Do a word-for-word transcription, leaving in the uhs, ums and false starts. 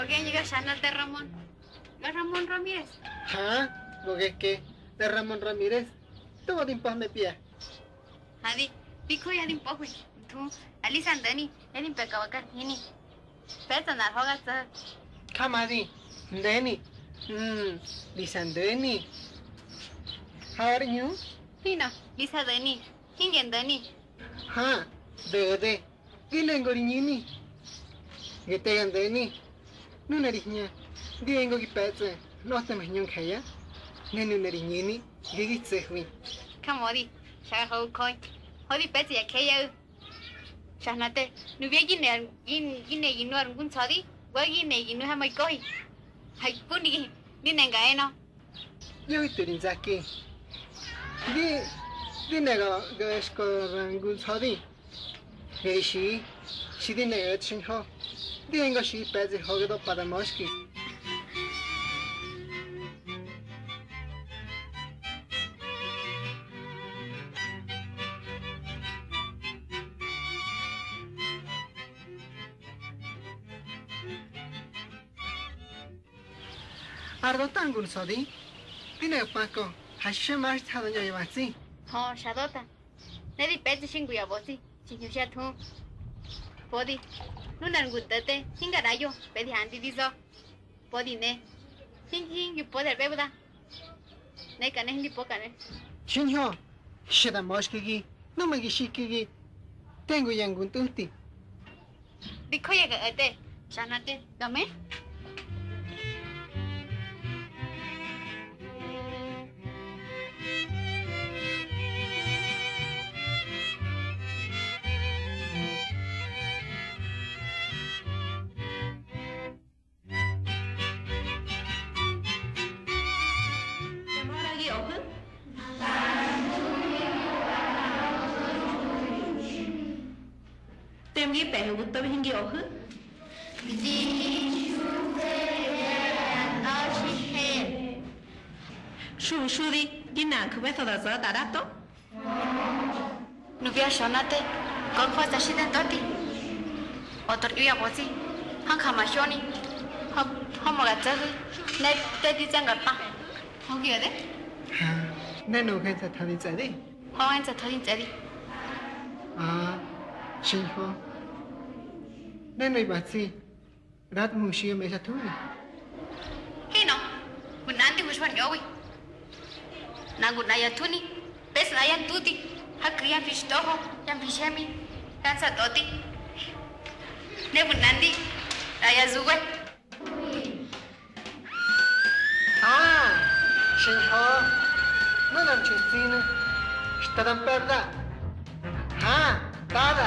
Ogeñꞌu̱ ga xana te Ramon. Ga Ramon Ramírez. Ha, go geke, te Ramon Ramírez. Togo di mpa̱hmepya. Hadi, di joya di mpöhwi. Nthu, Alisa Ndeni, ya di mpekawa kar hini. Pe̱tsꞌa nꞌar ha̱i ga tso̱. Jamadi, Ndeni. Mm, Lisa Ndeni. Har ꞌñu? Hino, Lisa Deni. Hinge Ndeni. Ha, Dede. Gi lengo ri ñini. Ge te ga Ndeni. Nuna ri hña, di engo gi pe̱tsꞌe, nöte ma hñu njeya. Ne nuna ri ñini, ge gi tso̱hwi. Jamadi, xa hoꞌu̱ Jö. Hö di pe̱tsꞌe ya jeyaꞌu̱. Xa hna te, nupya gi ne ar, gi, gi ne gi nu ar ngu nsa̱di, wa gi ne gi nu ha ma kohi. Ha gi puni gi, di ne nga enö. Yo gi tu ri nzaki. Di, di ne ga, ga eska ra ngu nsa̱di. Ge ri xi, xi di ne o̱txi xiñho. Di enga xi pe̱tsꞌi hoge do pa da ma̱xki. Ar döta ngu nsa̱di, di ne pako, ha xi xe maxtha da ñö ya matsi. Hö, xa döta. Ne di pe̱tsꞌi xi ngu ya bötsi, xi hñuxyá thuhu. Podi, nunar ngu nto̱te, hinga ꞌraꞌyo, pedi handi di za̱. Podi ne, hingi hingi podi ar ꞌbe̱wda. Ne ka ne hindi poka ne. Xiñho, xe da ma̱xkagi, numa gi xikagi, tengu ya ngu ntꞌuti. Di joya ga o̱tꞌe, xa hna te, ga me. Tem gi pe̱hu̱ gu tobi hingi o̱hu̱. Di Xuwe ya nꞌa̱xi her. Xuwi xudi, gi nanju̱ ꞌbe̱tho da za̱ da ꞌrato. Nupya xönate, ka̱ njo̱tsa xi dë ntꞌoti. Otro ꞌyo ya bötsi, hanja mahyoni, ha, ha ma ga tso̱hu̱, ne te di tse̱nga ar pa. Hö gi o̱de? Ha, ne nuꞌu̱ ngensa tha̱ di tsꞌe̱di? Hö, ngensa tha̱ di ntsꞌe̱di. Aa, xiñho. Ne nuꞌu̱ ba tsi, ꞌratmu̱ xi mexa thuni. Hinꞌö, gu nꞌandi gu xor ñꞌowi. Nꞌa ngu nꞌa ya thuni, pesꞌa nꞌa ya ntuti, ha ku̱ ya mfi xtoho, ya mfi xemi, ya nsatꞌoti. Ne gu nꞌandi, nꞌa ya zuwe. Ah, xiñho, nuna nxi tsinu̱, xta da mpe̱da. Ha, tada,